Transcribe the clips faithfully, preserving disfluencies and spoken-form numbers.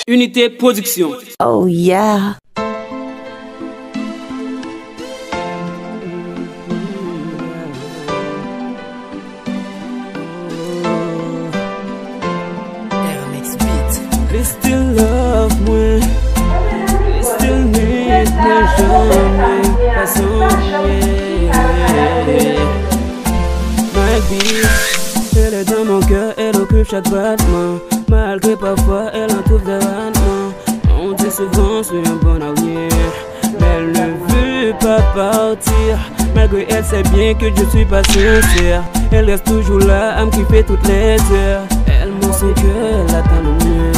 Unité Production. Oh yeah. Li still love mwen, li still need mwen, janm fason mwen. My bitch, elle est dans mon cœur, elle occupe chaque battement. Malgré parfois elle en trouve des ratements. On dit souvent je suis un bon à rien, mais elle ne veut pas partir. Malgré elle sait bien que je suis pas sincère, elle reste toujours là à me kiffer toutes les heures. Elle montre son cœur, elle attend le mien.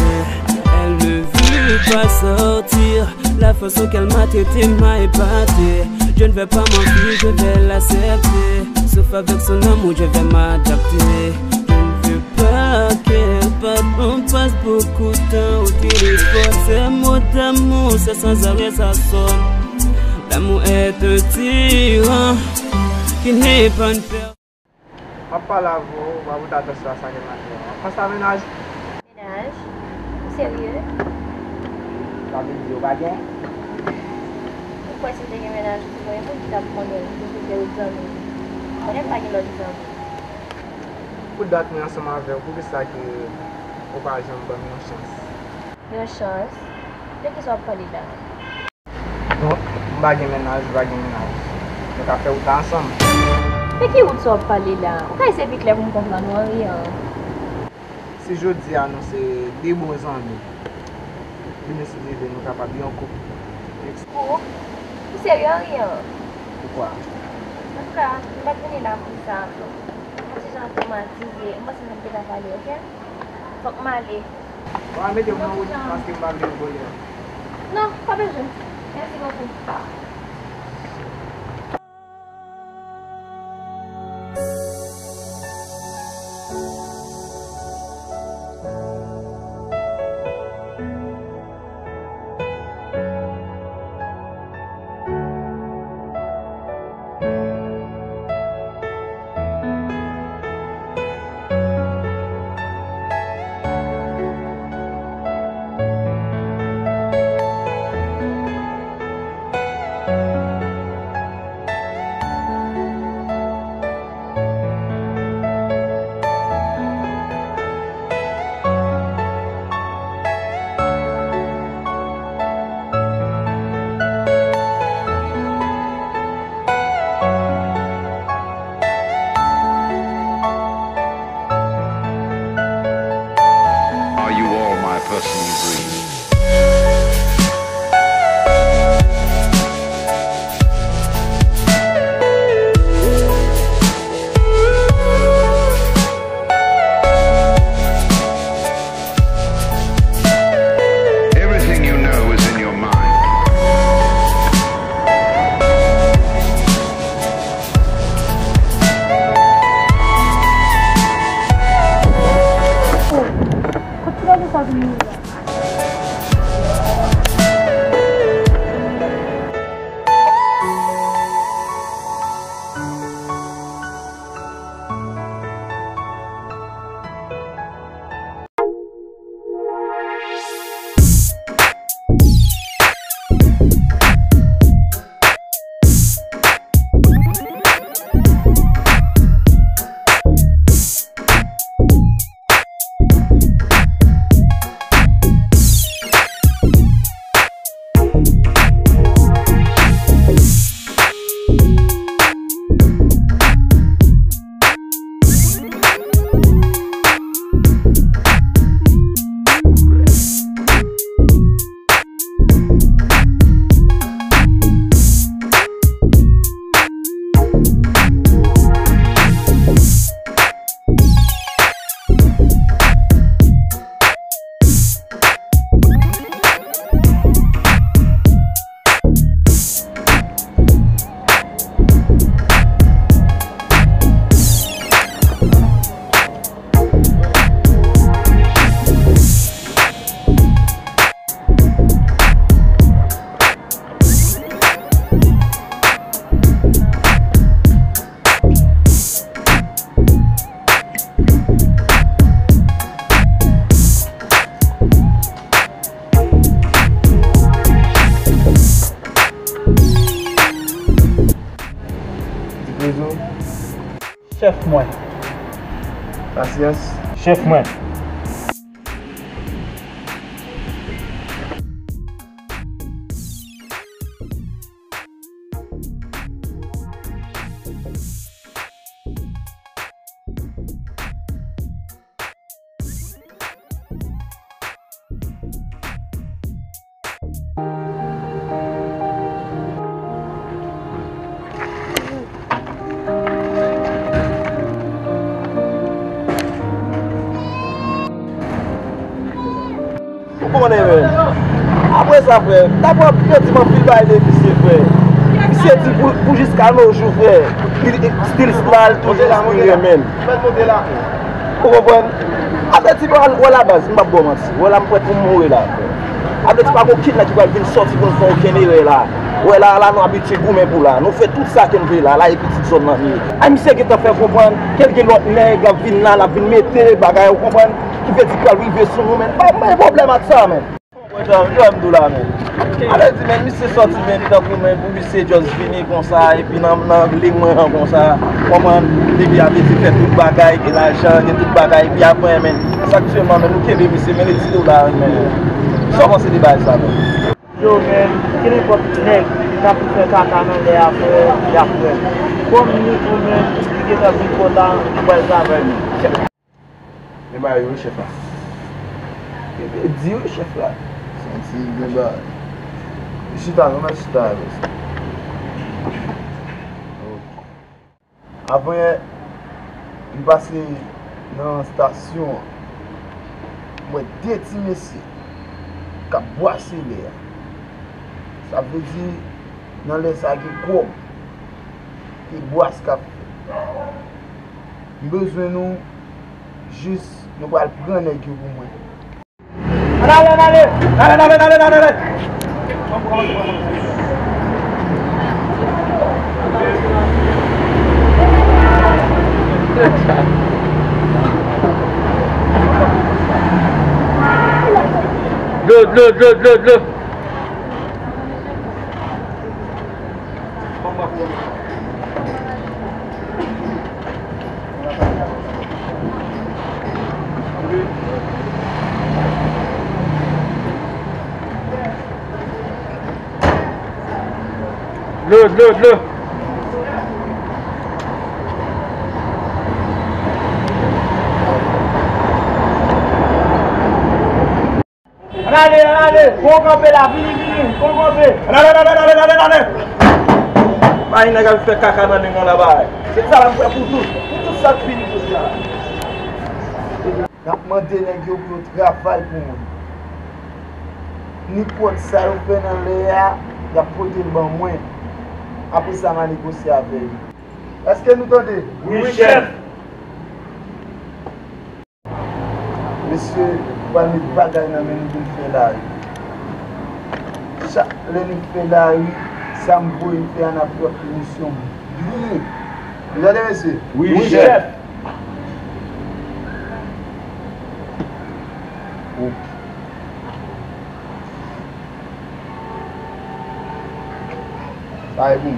Elle ne veut pas sortir. La façon qu'elle m'a traité m'a épaté. Je ne vais pas mentir, je vais l'accepter. Sauf avec son amour, je vais m'adapter. Je ne veux pas qu'elle parte, on passe beaucoup de temps au téléphone. Ces mots d'amour, c'est sans arrêt, ça sonne. L'amour est un tyran qui n'est pas une per- M ap pale avè w, w ap pote atansyon a sa ke m ap di w. W ap panse a mennaj? Mennaj? Ou serye? Sa vle di ou pa gen? Ou kwè si m te gen mennaj, ou te konn yon moun ki t ap konnen m, ki te fè lòt zanmi m? Konnen m pa gen lòt zanmi. Pou dat mwen ansanm avè w, poukisa ke ou pa janm ban m yon chans? Yon chans? De kisa w ap pale la? Donk, m pa gen mennaj, ou pa gen mennaj. Nou ka fè wout la ansanm. De ki wout sa w ap pale la? Ou ka eseye pi klè pou m konprann ou, Henrian? Si jodi a nou se de bon zanmi, demen si Dye vle nou kapab yon koup. Koup? Ou serye, Henrian? Poukwa? Antouka, m pa t vini la pou sa. M pa t jan twomatize. M panse sa m te ka pale, oke? Fòk m ale. Bon, al mete w nan wout paske m pa vle w vole. Non, pa bezwen. Mèsi bokou. Are you all my personal dreams? Everything you know is in your mind. Kot ti gason sa vin la? Chèf mwen. Pasyans. Chèf mwen. Ou konnen, men. Apre sa, frè, m t ap pran di m anpil bagay de misye, frè. Misye di pou, pou jiska no jou, frè, li, li still smile, toujou still renmen m. Ou konprann? Apre ti bagay, wè la baz, m p ap ba w manti. Wè la, m prèt pou m mouri la, frè. Apre ti pa gen okenn nèg ki pral vin sòti pou n fè okenn erè la. Wè la, la nou abitye goumen pou la. Nou fè tout sa ke n vle la, la e pitit zòn nan nou ye. Ay, misye gentan fè konprann ke l gen lòt nèg, l ap vin la, l ap vin mete bagay, ou konprann? Ki vle di pral rive sou nou, men pa, pa gen pwoblèm ak sa, men. Konprann, jan, jan m di w la, men. Ale di, men misye sòti, men tankou, men pou misye just vini konsa, epi nan, nan liy mwen an konsa, konprann, depi a vle di fè tout bagay, gen lajan, gen tout bagay, epi apre, men, sa k tye m, men nou kenbe misye, men li di nou la, men. Sa w panse de bagay sa, men? Yo, men, kenenpòt nèg ki ta pou fè kaka nan lè a, frè, y ap wè. Kòm nou tou, men, li gentan vin twò ta, nou pral travay, men. Men bagay yo, wi, chèf la. Kenbe di, wi, chèf la. Santi gen bagay. Chita, non, men chita, wi. Avan yè, m pase nan estasyon an. M wè de ti mesye k ap bwase lè a. Sa vle di, nan lè sa gen kòb. Gen bwas k ap fèt. M bezwen nou, jis nou pral pran nèg yo pou mwen. Ann ale, ann ale! Ann ale, ann ale, ann ale, ann ale! Dlo, dlo, dlo, dlo, dlo! Dlo, dlo, dlo. Ann ale, ann ale. Gon kanpe la, vini, vini. Gon kanpe. Ann ale, ann ale, ann ale, ann ale, ann ale. Bay nèg al fè kaka nan ling lan la bay. Se sa la m fè pou tout. Pou tout sa k vini jodi a la. N ap mande nèg yo pou yo travay pou mwen. Nenpòt sa yo fè nan lè a, y ap pote l ban mwen. Apre sa, m a negosye avè yo. Èske nou tande? Wi, chèf. Mesye, nou pral met bagay nan men nou pou n fè lari. Chak lè nou fè lari, sa m voye n fè a, n ap fè misyon byen. Nou tande, mesye? Wi, chèf. Ok. Sa e bon.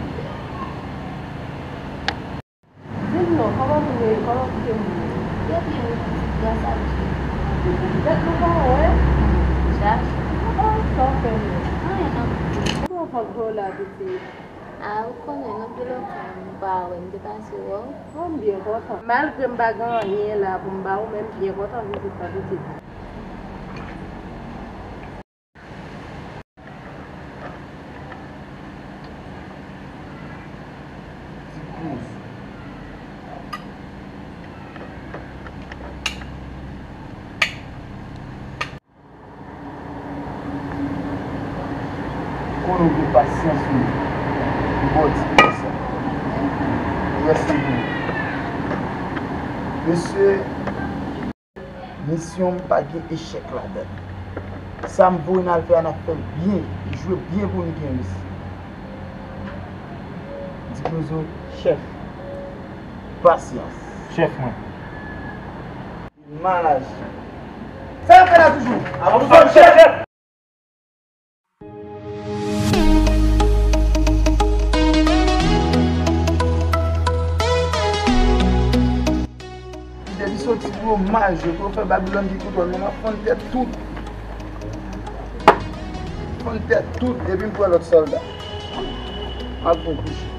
Di m non, kòman moun yo ye? Kòman kote moun yo ye? Yo byen wi pitit, gras a Dye. Pitit, bèt nou pa wè? Chache. Kòman sa w fè menm? Anyen non pitit. Kòman fanm fè w la pitit? A, ou konnen, nan pi lontan, m pa wè, m te pase wè w. Bon, m byen kontan. Malgre m pa gen anyen la pou m ba w, men m byen kontan vizit lan pitit. Ti kouz. Konnen w gen pasyans ou. M ba w ti kouz sa. Rès li pou ou. Mesye, misyon m pa gen echèk ladan l. Sa m voye n al fè a, n ap fè l byen, jwe byen pou n gen reyisi. Di Kozo. Chèf. Pasyans. Chèf mwen. Mal aji. Sa y ap fè la toujou? Avanse, chèf! Jefrè fè Babilòn ki koutwòl, men m ap fann tèt tout. Fann tèt tout, epi m pran lòt sòlda. M ap fè kouche.